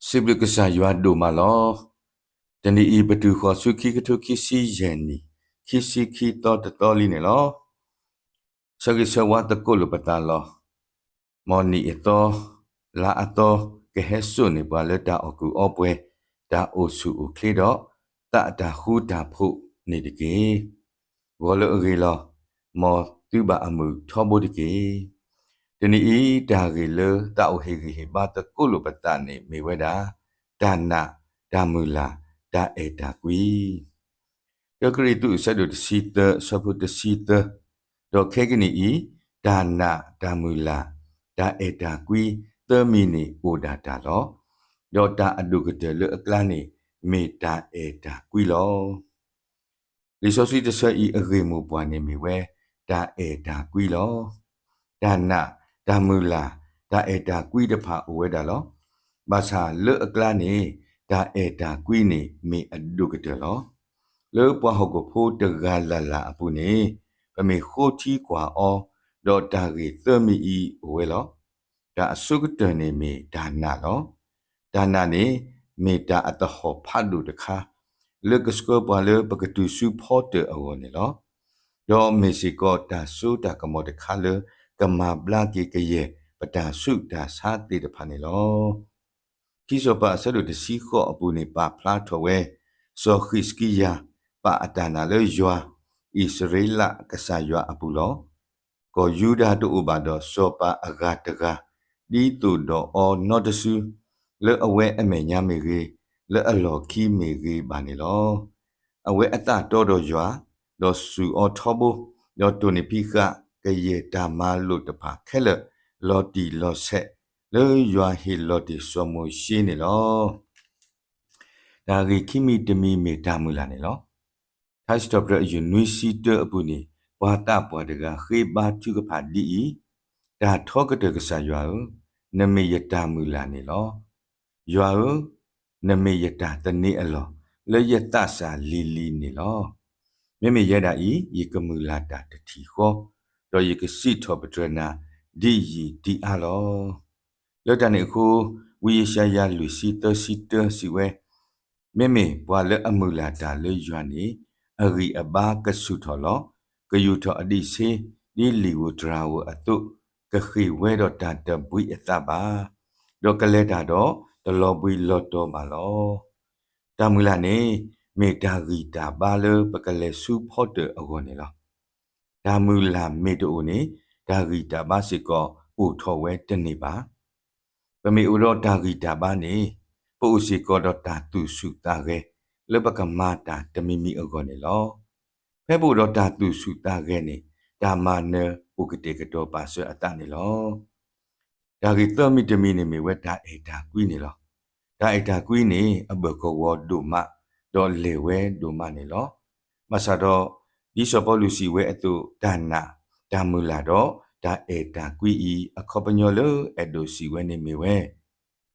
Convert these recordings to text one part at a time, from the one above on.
စံးဘျုးကစၢ်ယွၤဒိၣ်မးလီၤ. တနံၤအံၤ ပတုၤဃီၤဆူခံကထိခံဆံယဲၢ်နံၣ်, ခံဆံခံသီတသီလံန့ၣ်လီၤ. ဆၢဂ့ၤဆၢဝါသကိးလိာ်ပသးလီၤ. မ်နံၣ်အသီ, လါအသီ, ကဟဲစိာ်န့ၢ်ပှၤလၢတၢ်အီၣ်ကူၣ်အီပှဲၤ, တၢ်အိၣ်ဆူၣ်အိၣ်ချ့ဒီး သးအတၢ်ဃူတၢ်ဖိးန့ၣ်တက့ၢ်. ဂီၤလၢအဂ့ၤလီၤ. မ်သုဘၣ်အမုာ်ထီဘိတက့ၢ်. တနံၤအံၤ တၢ်ဂ့ၢ်လၢသးအိၣ်ဟ့ၣ်ဂံၢ်ဟ့ၣ်ဘါသကိးလိာ်ပသးန့ၣ် မ့ၢ်ဝဲဒၣ် တၢ်နာ်, တၢ်မုၢ်လၢ်, တၢ်အဲၣ်တၢ်ကွံ. တၢကရံၣ်သူး အဆၢဒိၣ်တဆံသၢ အဆၢဖိတဆံသၢ, ဒီးခဲကနံၣ်အံၤ, တၢ်နာ်, တၢ်မုၢ်လၢ်, တၢ်အဲၣ်တၢ်ကွံ သၢမံၤန့ၣ်အိၣ်ဒၣ်တၢ်လီၤ. ဒီးတၢ်အဒိၣ်ကတၢၢ်လၢအကျါန့ၣ် မ့ၢ်တၢ်အဲၣ်တၢ်ကွံလီၤ. လံာ်စီဆှံတဆၢအံၤအဂ့ၢ်မိၢ်ပှၢ်န့ၣ်မ့ၢ်ဝဲ တၢ်အဲၣ်တၢ်ကွံလီၤ. တၢ်နာ်, တၢ်မုၢ်လၢ်, တၢ်အဲၣ်တၢ်ကွံတဖၣ်အိၣ်ဝဲဒၣ်လီၤ. ဘၣ်ဆၣ်လၢအကျါန့ၣ် တၢ်အဲၣ်တၢ်ကွံန့ၣ်မ့ၢ်အဒိၣ်ကတၢၢ်လီၤ. လၢပှၤဟီၣ်ခိၣ်ဖိတဂၤလၢ်လၢ်အပူၤန့ၣ် ပမ့ၢ်ဃိထံကွၢ်အီၤ ဒီးတၢ်ဂ့ၢ်သၢမံၤအံၤအိၣ်ဝဲလီၤ. တၢ်အဆိကတၢၢ်န့ၣ်မ့ၢ်တၢ်နာ်လီၤ. တၢ်နာ်န့ၣ် မ့ၢ်တၢ်အသဟီၣ်ဖးဒိၣ်တခါ လၢကဆှၢပှၤလၢပကတုၤဆူဖီတၢၣ်အဂီၢ်န့ၣ်လီၤ. ဒီးမ့ၢ်စ့ၢ်ကီးတၢ်စိတၢ်ကမီၤတခါလၢ ကမၤဘျါက့ၤကယဲၢ်ပတၢ်ဆူးတၢ်ဆါသ့ၣ်တဖၣ်န့ၣ်လီၤ. ခံစီၤပၤအဆၢဒိၣ်တဆံဃိးအပူၤန့ၣ် ပာ်ဖျါထီၣ်ဝဲ စီၤဃံးစကံယၤ ပာ်အတၢ်နာ်လၢယွၤ, အံၣ်စရ့လးကစၢ်ယွၤအပူၤလီၤ. ကီၢ်ယူဒၤတအိၣ်ဘၣ်ဒီးစီၤပၤအဂၤတဂၤ ဒ်သိးဒီးအီၤနီတစု လၢအဝဲအမဲာ်ညါမ့ၢ်ဂ့ၤ, လၢအလီၢ်ခံမ့ၢ်ဂ့ၤဘၣ်န့ၣ်လီၤ. အဝဲအသးတီဒီးယွၤ, ဒီးစူၢ်အီၤထီဘိ, ဒီးတိၢ်န့ၢ်ဖံးဃာ်ကယဲၢ်တၢ်မၤလိာ်တဖၣ်ခဲလၢာ် လီၤတံၢ်လီၤဆဲး လၢယွၤဟ့ၣ်လီၤတ့ၢ်စီၤမိၤၡ့န့ၣ်လီၤ. တၢ်ဂ့ၢ်ခံမံၤတမံၤမ့ၢ်တၢ်မုၢ်လၢ်န့ၣ်လီၤ. ထါစံးထီၣ်ပတြၢၤအယုၢ်နွံဆံတၢအပူၤန့ၣ် ပှၤသးပှၢ်တဂၤဃ့ဘါထုကဖၣ်ဒ်အံၤ, တၢ်ထီကတၢၢ်ကစၢ်ယွၤဧၢ, နမ့ၢ်ယတၢ်မုၢ်လၢ်န့ၣ်လီၤ. ယွၤဧၢ, နမ့ၢ်ယတၢ်သန့ၤအလီၢ် လၢယသးစၢ်လံၤလံၤန့ၣ်လီၤ. မ့မ့ၢ်ယဲဒၣ်အံၤ ယကမုၢ်လၢ်တၢ်တထံၣ်ဃီ, ဒီးယကစံးထီၣ်ပတြၢၤနၤ ဒ်ယံာ်ဒ်အါလီၤ. လၢတၢ်န့ၣ်အဃိ ဝံယၡါယၤလွံၢ်ဆံသၢဆံတၢစံးဝဲ, မ့မ့ၢ်ပှၤလၢအမုၢ်လၢ်တၢ်လၢယွၤန့ၣ် အဂံၢ်အဘါကဆူၣ်ထီၣ်လီၤ. ကယူၢ်ထီၣ်အဒံးဆှံ ဒ်လံာ်ဧိၤတြၤဧိၤအသိး, ကဃ့ၢ်ဝဲဒီးတၢ်တဘှံးအသးဘၣ်, ဒီးကလဲၤတၢ်ဒီးတလီၤဘှံးလီၤတီၤဘၣ်လီၤ. တၢ်မုၢ်လၢ်န့ၣ် မ့ၢ်တၢ်ဂံၢ်တၢ်ဘါလၢပကလဲၤဆူဖီတၢၣ်အဂီၢ်န့ၣ်လီၤ. တၢ်မုၢ်လၢ်မ့ၢ်တအိၣ်န့ၣ် တၢ်ဂံၢ်တၢ်ဘါစ့ၢ်ကီးအိၣ်ထီၣ်ဝဲတန့ၢ်ဘၣ်. ပမ့ၢ်အိၣ်ဒီးတၢ်ဂံၢ်တၢ်ဘါန့ၣ် ပအိၣ်စ့ၢ်ကီးဒီးတၢ်သူၣ်ဆူၣ်သးဂဲၤ လၢပကမၤတၢ်တမံၤမံၤအဂီၢ်န့ၣ်လီၤ. ဖဲပအိၣ်ဒီးတၢ်သူၣ်ဆူၣ်သးဂဲၤန့ၣ် တၢ်မၤနၢၤအိၣ်ကတဲာ်ကတီၤပာ်စၢၤအသးန့ၣ်လီၤ. တၢ်ဂ့ၢ်သၢမံၤတမံၤန့ၣ်မ့ၢ်ဝဲတၢ်အဲၣ်တၢ်ကွံန့ၣ်လီၤ. တၢ်အဲၣ်တၢ်ကွံန့ၣ် အဘၢၣ်ကဝီၤဒိၣ်မး ဒီးလဲၤဝဲဒိၣ်မးန့ၣ်လီၤ. ဘၣ်ဆၣ်ဒီး ဒ်စီၤပီလူးစံးဝဲအသိး တၢ်နာ်, တၢ်မုၢ်လၢ်ဒီး တၢ်အဲၣ်တၢ်ကွံအံၤ အခီပညီလၢအဲၣ်ဒိးစံးဝဲန့ၣ်မ့ၢ်ဝဲ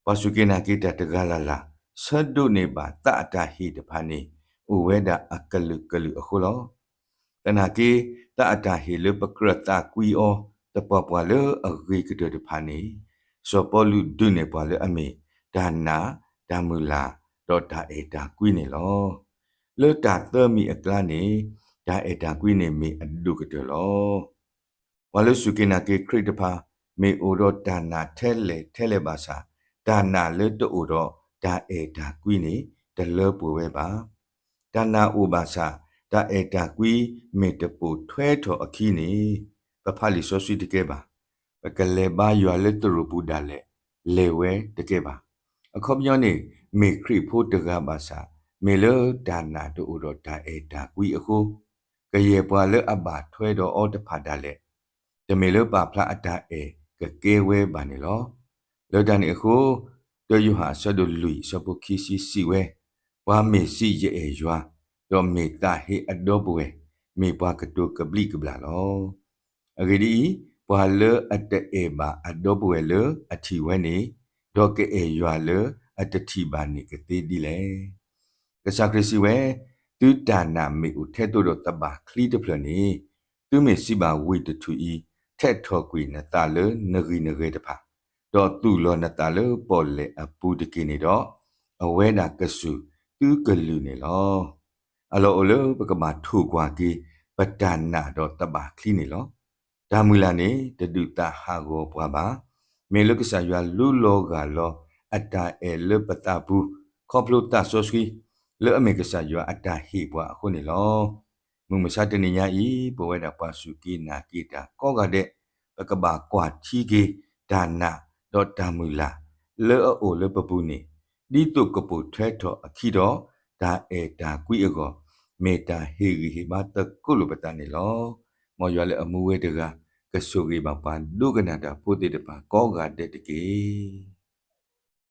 ပှၤစူၢ်က့ၤနာ်က့ၤတၢ်တဂၤလၢ်လၢ် ဆၢဒိးန့ၢ်ဘၣ်သးအတၢ်ဟ့ၣ်တဖၣ်န့ၣ် အိၣ်ဝဲဒၣ်အကလုာ်ကလုာ်အဃိလီၤ. သနာ်က့ သးအတၢ်ဟ့ၣ်လၢပကြၢးသးကွံအီၤ သပှၢ်ပှၢ်လၢအဂ့ၤကတၢၢ်တဖၣ်န့ၣ် စီၤပီလူးဒုးနဲၣ်ပှၤလၢအမ့ၢ် တၢ်နာ်, တၢ်မုၢ်လၢ်, ဒီးတၢ်အဲၣ်တၢ်ကွံန့ၣ်လီၤ. လၢတၢ်သၢမံၤအကျါန့ၣ် တၢ်အဲၣ်တၢ်ကွံန့ၣ်မ့ၢ်အဒိၣ်ကတၢၢ်လီၤ. ပှၤလၢစူၢ်က့ၤနာ်က့ၤခရံာ်တဖၣ် မ့ၢ်အိၣ်ဒီးတၢ်နာ်ထဲလဲၣ်ထဲလဲၣ်ဘၣ်ဆၣ် တၢ်နာ်လၢတအိၣ်ဒီးတၢ်အဲၣ်တၢ်ကွံန့ၣ် တလၢပှဲၤဝဲဘၣ်. တၢ်နာ်အိၣ်ဘၣ်ဆၣ် တၢ်အဲၣ်တၢ်ကွံမ့ၢ်တပိာ်ထွဲထီၣ်အခံန့ၣ် ပဖးလံာ်စီဆှံတကဲဘၣ်. ပကလဲၤဘါယွၤလၢသရိာ်ပူၤဒၣ်လဲာ် လဲၤဝဲတကဲဘၣ်. အခီပညီန့ၣ် မ့ၢ်ခရံာ်ဖိတဂၤဘၣ်ဆၣ် မ့ၢ်လၢတၢ်နာ်တအိၣ်ဒီးတၢ်အဲၣ်တၢ်ကွံအဃိ ကယဲၢ်ပှၤလၢအဘၣ်ထွဲဒီးအီၤတဖၣ်ဒၣ်လဲာ် တမ့ၢ်လၢပာ်ဖျါအတၢ်အဲၣ်ကကဲဝဲဘၣ်န့ၣ်လီၤ. လၢတၢ်န့ၣ်အဃိ တၢယိၤဟၣ်အဆၢဒိၣ်လွံၢ်အဆၢဖိခံဆံစံးဝဲ, ပှၤမ့ၢ်စံးယအဲၣ်ယွၤ, ဒီးမ့ၢ်သးဟ့အဒီပုၢ်ဝဲၢ်, မ့ၢ်ပှၤကတိၤကဘျံးကဘျၣ်လီၤ. အဂ့ၢ်ဒ်အံၤ, ပှၤလၢအတအဲၣ်ဘၣ်အဒီပုၢ်ဝဲၢ်လၢအထံၣ်ဝဲန့ၣ်, ဒီးကအဲၣ်ယွၤလၢအတထံၣ်ဘၣ်န့ၣ်ကသ့ဒ်လဲၣ်. ကစၢ်ခရံာ်စံးဝဲ, သုတၢ်နာ်မ့ၢ်အိၣ်ထဲသိးဒီးသဘၣ်ချံတဖျၢၣ်န့ၣ်, သုမ့ၢ်စံးဘၣ်ဝ့ၢ်တထူၣ်အံၤ, ထဲးထီၣ်ကွံာ်နသးလၢနဂံၢ်နဂဲၤတဖၣ်, ဒီးသူၣ်လီၤနသးလၢပီၣ်လဲၣ်အပူၤတက့ၢ်န့ၣ်ဒီး, အဝဲဒၣ်ကစူၢ်သုကလုၢ်န့ၣ်လီၤ. အလီၢ်အိၣ်လၢပကဘၣ်ထိၣ်ကွၢ်က့ၤ ပတၢ်နာ်ဒီးသဘၣ်ချံန့ၣ်လီၤ. တၢ်မုၢ်လၢ်န့ၣ် တဒုးသးဟးဂီၤပှၤဘၣ်. မ့ၢ်လၢကစၢ်ယွၤလူလီၤဂၢ်လီၤအတၢ်အဲၣ်လၢပသးပူၤ ခီဖျိသးစီဆှံ လၢအမ့ၢ်ကစၢ်ယွၤအတၢ်ဟ့ၣ်ပှၤအဃိန့ၣ်လီၤ. မုၢ်မဆါတနံၤညါအံၤ ပဝဲဒၣ်ပှၤစူၢ်က့ၤနာ်က့ၤတၢ်ကိးဂၤဒဲး ပကဘၣ်ကွၢ်ထံက့ၤတၢ်နာ်ဒီးတၢ်မုၢ်လၢ် လၢအအိၣ်လၢပပူၤန့ၣ်, ဒ်သိးကပိာ်ထွဲထီၣ်အခံဒီး တၢ်အဲၣ်တၢ်ကွံအဂီၢ်, မ့ၢ်တၢ်ဟ့ၣ်ဂံၢ်ဟ့ၣ်ဘါသကိးလိာ်ပသးန့ၣ်လီၤ. မ်ယွၤလၢအမူဝဲတဂၤ ကဆိၣ်ဂ့ၤဘၣ်ပှၤဒိကနၣ်တၢ်ဖိသ့ၣ်တဖၣ်ကိးဂၤဒဲးတက့ၢ်.